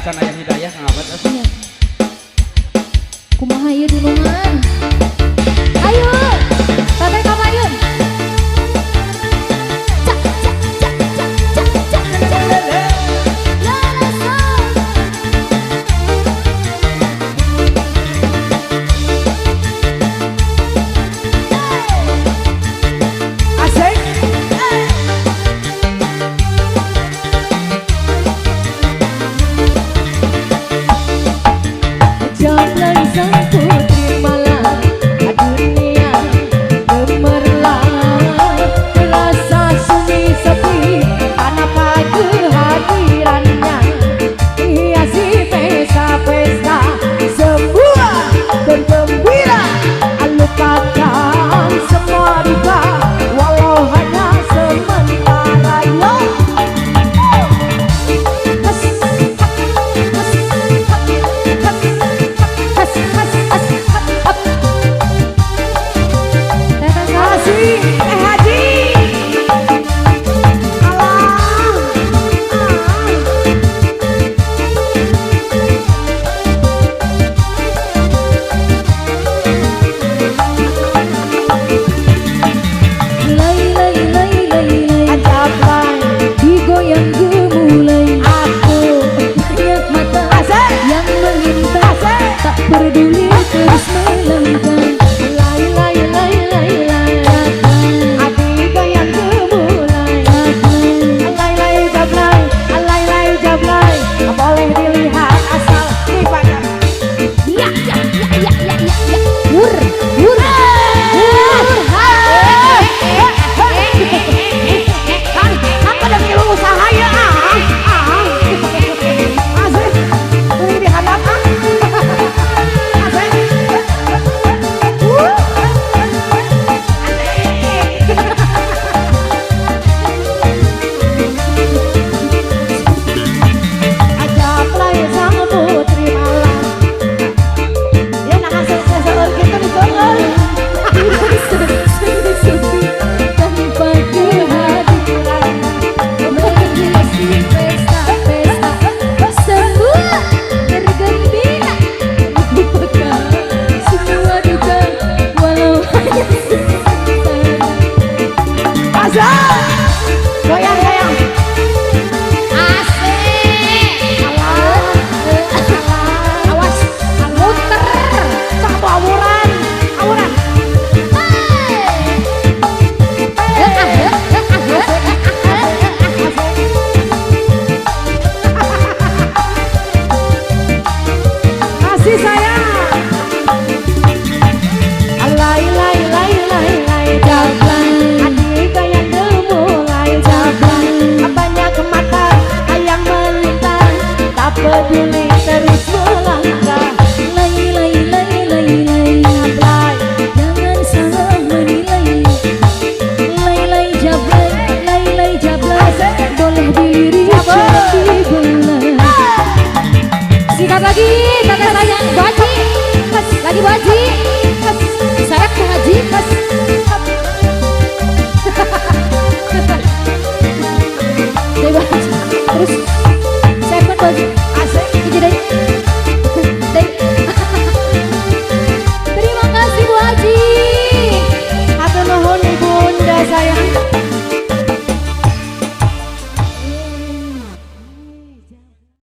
Acan aya hidayah Kang Abad. Iya. Kumaha ieu dunungan? Ayo, Teteh kamayun. Cak cak cak cak cak cak cak. La la sa. Asik. Jablay sang putri malam, dunia gemerlap, terasa sunyi sepi tanpa kehadirannya. Hiasi pesta-pesta, semua bergembira, lupakan semua duka, walau hanya sementara. Yo. Has, has, has, has, has, has, hap. Teteh salah. Asik, Teh Haji. Alah. Ah. Lay lay lay lay lay. Ajablay, Digoyang gemulai. Aku Banyak mata Asik. Yang meminta, Asik. tak peduli terus melangkah. Lay lay lay lay lay. Hati goyang gemulai. Lay lay jablay, lay lay jablay. Boleh dilihat asal dipandang. Ya ya ya ya ya ya ya. Wur wur wur. Kan, kan pada ngilu usaha ya, ah, ah. Asik, ini dihadap ah. Asik. Asik. Ajablay sang putri malam. Ya nah hasil seueur kitu diseueur. Sunyi sepi tanpa kehadiran, menghiasi pesta-pesta, semua bergembira, lupakan semua duka walau hanya sementara. Asik. Goyang goyang. Asik. Alah, alah. Awas, muter. Satu awuran, awuran. Kasih sayang. Alai lai lai lai lai jablay. Hati goyang gemulai jablay. Banyak mata yang melintas, tak peduli.